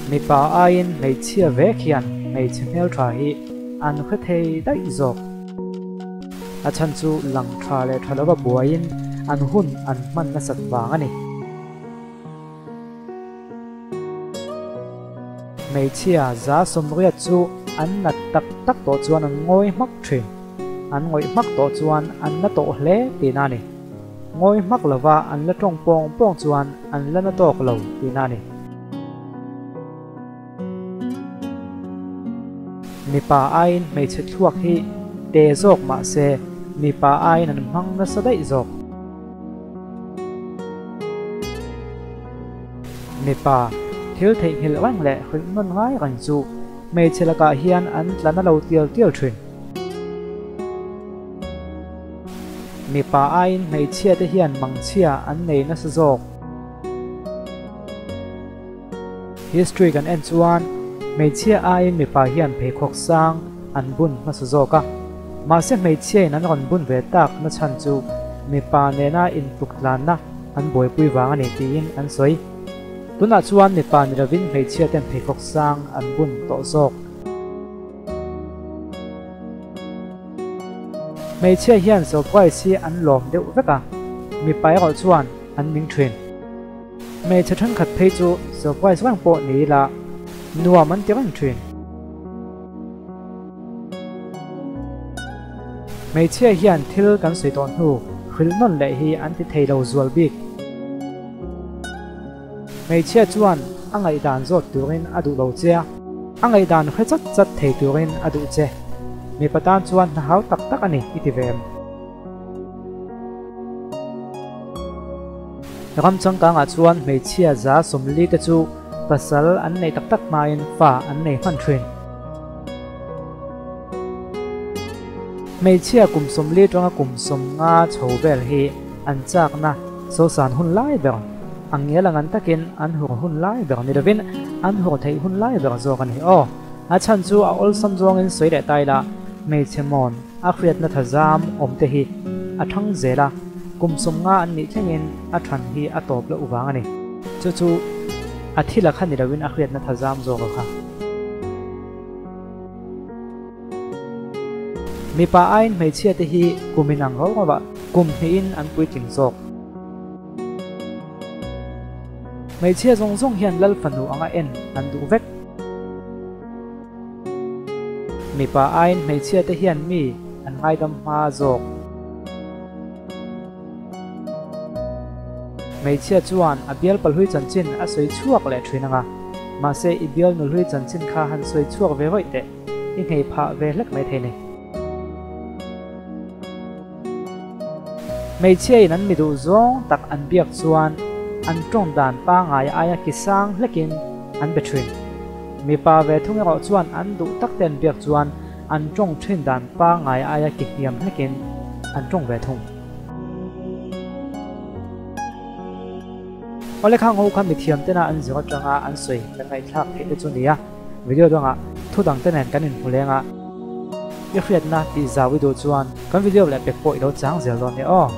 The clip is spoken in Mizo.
Mipa aiin hmeichhia vek hian hmeichhe hmeltha hi an hre thei daih zawk. A chhan chu lang tha leh tha lova buaiin an hun an hman nasat vang a ni. Hmeichhia 180 chu an nat tak tak tawh chuan an ngawi hmak thin. An ngawih hmak tawh chuan an na tawh hle tihna a ni. Ngawi hmak lova an la tawng pawng pawng chuan an la na tawk lo tihna a ni. Mipa aiin hmeichhe thluak hi te zawk mah se mipa aiin an hmang nasa daih zawk. Mipa, thil theihnghilh reng leh hrilh nawn ngai reng chu hmeichhe lakah hian an tla na lo tial tial thin. Mipa aiin hmeichhia te hian mangchhia an nei nasa zawk. History kan en chuan hmeichhia aiin mipa hian pheikhawk sang an bun hmasa zawk a, mahse hmeichhiain an rawn bun ve tak na chhan chu mipa nena intluk tlanna an buaipui vang a ni tiin an sawi. Tunah chuan mipa ni lovin hmeichhia ten pheikhawk sang an bun tawh zawk. Hmeichhia hian surprise hi an lawm deuh vek a, mipa erawh chuan an ning thin. Hmeichhe thenkhat phei chu surprise reng pawh ni ila nuam an ti reng thin. Hmeichhia hian thil kan sawi tawh hnu hrilh nawn leh hi an ti thei lo zual bik. Hmeichhia chuan a ngaihdan zawt turin a duh lo che a, a ngaihdan hre chat chat thei turin a duh che. Mipa tan chuan hna hau tak tak a ni i ti ve em? Ram changkangah chuan hmeichhia 40 te chu pasal an neih tak tak hmain fa an nei hman thin. Hmeichhia kum 40 tanga kum 50 chho vel hi an chakna sosan hun lai ber ang ngel ang an takin an hur hun lai ber ni lovin an hur theih hun lai ber zawk a ni aw. A chhan chu a awlsam zawngin sawi leh ta ila hmeichhe mawn a hriatna thazam awm te hi a thang zel a, kum 50 an nih thlengin a than hi a tawp loh vang a ni. Chu chu a thil a kha ni loin a hriatna thazam zawk a kha. Mipa aiin hmeichhia te hi kum in ang rauh rauh a, kum hnihin an puitling zawk. Hmeichhia zawng zawng hian lal fanu anga en an duh vek. Mipa aiin hmeichhia te hian mi an ngaidam hma zawk. Hmeichhia chuan a bial palhui chanchin a sawi chhuak leh thin anga, mahse i bial nulhui chanchin kha han sawi chhuak ve vawi teh, i nghei phah ve hlek mai thei ni. Hmeichhia in an mi duh zawng tak an biak chuan an tawng dan pangai aia ki sang hlekin an be thin. Mipa ve thung erawh chuan an duh tak te an biak chuan an tawng thin dan pangai aia ki hniam hlekin an tawng ve thung. Awle khang ho kha mithiam tena an zir atanga an sawi kan ngaihthlak theih te chu nia. Video dangah thu dang te nen kan inhmu leng a, i hriatna tih zau i duh chuan kan video leh pek pawh i lo chang zel dawn nia aw.